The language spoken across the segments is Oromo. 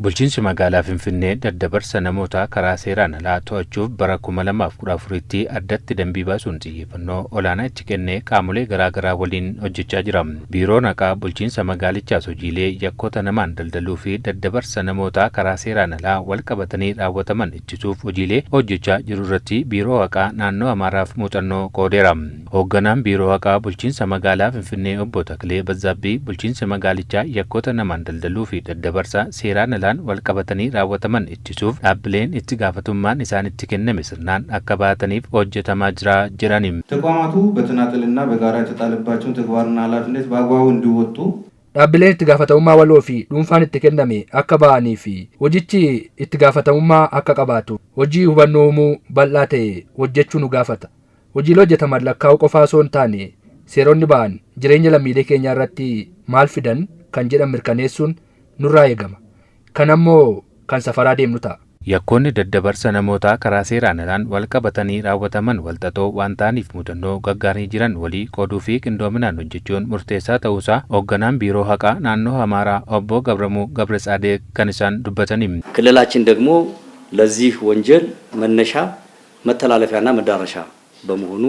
Bulchiinsi magaalaa Finfinnee daddabarsa namootaa karaa seeraan alaa to'achuuf bara 2014tti addatti dambii baasuun xiyyeeffannoo olaanaa itti kennee qaamolee garaagaraa waliin hojjechaa jira. Biiroon Haqaa bulchiinsa magaalichaas hojiilee yakkoota namaan daldaluu fi daddabarsa namootaa karaa seeraan alaa wal qabatanii raawwataman ittisuuf hojiilee hojjechaa jiru irratti Biiroo Haqaa naannoo Amaaraaf muuxannoo qoodeera. Hoogganaan Biiroo Haqaa bulchiinsa magaalaa Finfinnee obbo Taklee Bazzaabbii bulchiinsi magaalichaa yakkoota namaan daldaluu fi daddabarsa seeraan alaan wal qabatanii raawwataman ittisuuf dhaabbileen itti gaafatummaan isaanitti kenname sirnaan akka baataniif hojjetamaa jira jedhani. ተቋማቱ በተናጠልና በጋራ የተጣለባቸውን ተግባርና ኃላፊነት በአግባቡ እንዲወጡ Dhaabbileen itti gaafatamummaa waloo fi dhuunfaan itti kenname akka ba'anii fi hojichi itti gaafatamummaa akka qabaatu hojii hubannoo uumuu bal'aa ta'e hojjechuu nu gaafata. Hojiilee hojjetaman lakkaa'uu qofaa osoo hin taane seeronni ba'an jireenya lammiilee keenyaa irratti maal fidan kan jedhan mirkaneessuun nurraa eegama. Kan ammoo kan safaraa deemnu ta'a. Yakkoonni daddabarsa namootaa karaa seeraan alaan wal qabatanii raawwataman walxaxoo waan ta'aniif muuxannoo gaggaarii jiran walii qooduu fi qindoominaan hojjechuun murteessaa ta'uusaa hoogganaan Biiroo Haqaa naannoo Amaaraa obbo Gabramuu Gabratsadeq kan isaan dubbatani. ክልላችን ደግሞ ለዚህ ወንጀል መነሻ መተላለፊያና መዳረሻ በመሆኑ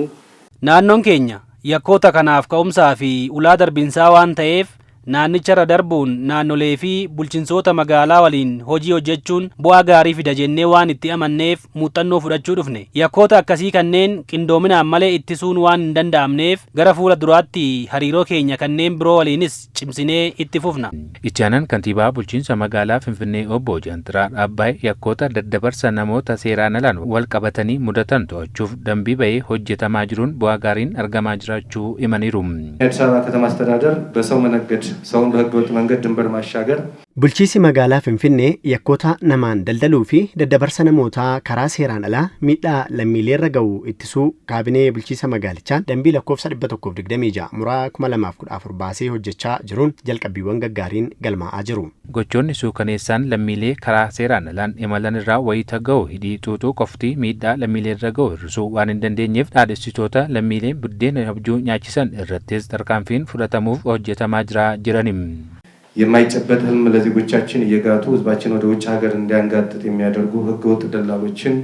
Naannoon keenya yakkoota kanaaf ka'umsaa fi ulaa darbinsaa waan ta'eef naannicharra darbuun naannolee fi bulchinsoota magaalaa waliin hojii hojjechuun bu'aa gaarii fida jennee waan itti amanneef muuxannoo fudhachuu dhufne. Yakkoota akkasii kanneen qindoominaan malee ittisuun waan hin danda'amneef gara fuula duraatti hariiroo keenya kanneen biroo waliinis cimsinee itti fufna. Itti aanaan kantiibaa bulchiinsa magaalaa Finfinnee obbo Jaanxiraa Dhaabbaay yakkoota daddabarsa namoota seeraan alaan wal qabatanii mudatan to'achuuf dambii bahee hojjetamaa jiruun bu'aa gaariin argamaa jiraachuu himaniiru. የአዲስ አበባ ከተማ አስተዳደር በሰው መነገድ ሰውን በህገወጥ መንገድ ድንበር ማሻገር Bulchiinsi magaalaa Finfinnee yakkoota namaan daldaluu fi daddabarsa namootaa karaa seeraan alaa miidhaa lammiileerra ga'u ittisuu kaabinee bulchiinsa magaalichaan dambii lakkoofsa 126 muraa 2014 baasee hojjechaa jiruun jalqabbiiwwan gaggaariin galmaa'aa jiru. Gochoonni suukaneessaan lammiilee karaa seeraan alaan imalan irraa wayita ga'u hidhii xuuxuu qofti miidhaa lammiilee irra ga'u hir'isuu waan hin dandeenyeef dhaadhessitoota lammiilee buddeena abjuu nyaachisan irrattis tarkaanfiin fudhatamuuf hojjetamaa jira jedhani. የማይጨበጥ ህልም ለዜጎቻችን እየጋቱ ህዝባችን ወደ ውጭ ሀገር እንዲያንጋጥጥ የሚያደርጉ ህገወጥ ደላሎችን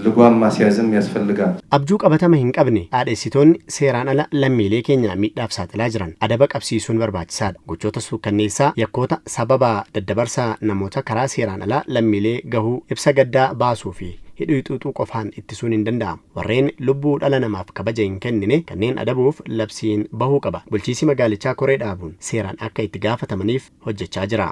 ልጓም ማስያዝም ያስፈልጋል። Abjuu qabatama hin qabne dhaadhessitoonni seeraan ala lammiilee keenya miidhaaf saaxilaa jiran adaba qabsiisuun barbaachisaadha. Gochoota suukanneessaa yakkoota sababa daddabarsa namoota karaa seeraan alaa lammiilee gahuu ibsa gaddaa baasuu fi hidhii xuuxuu qofaan ittisuun hin danda'amu. Warreen lubbuu dhala namaaf kabaja hin kennine kanneen adabuuf labsiin bahuu qaba. Bulchiinsi magaalichaa koree dhaabuun seeraan akka itti gaafatamaniif hojjechaa jira.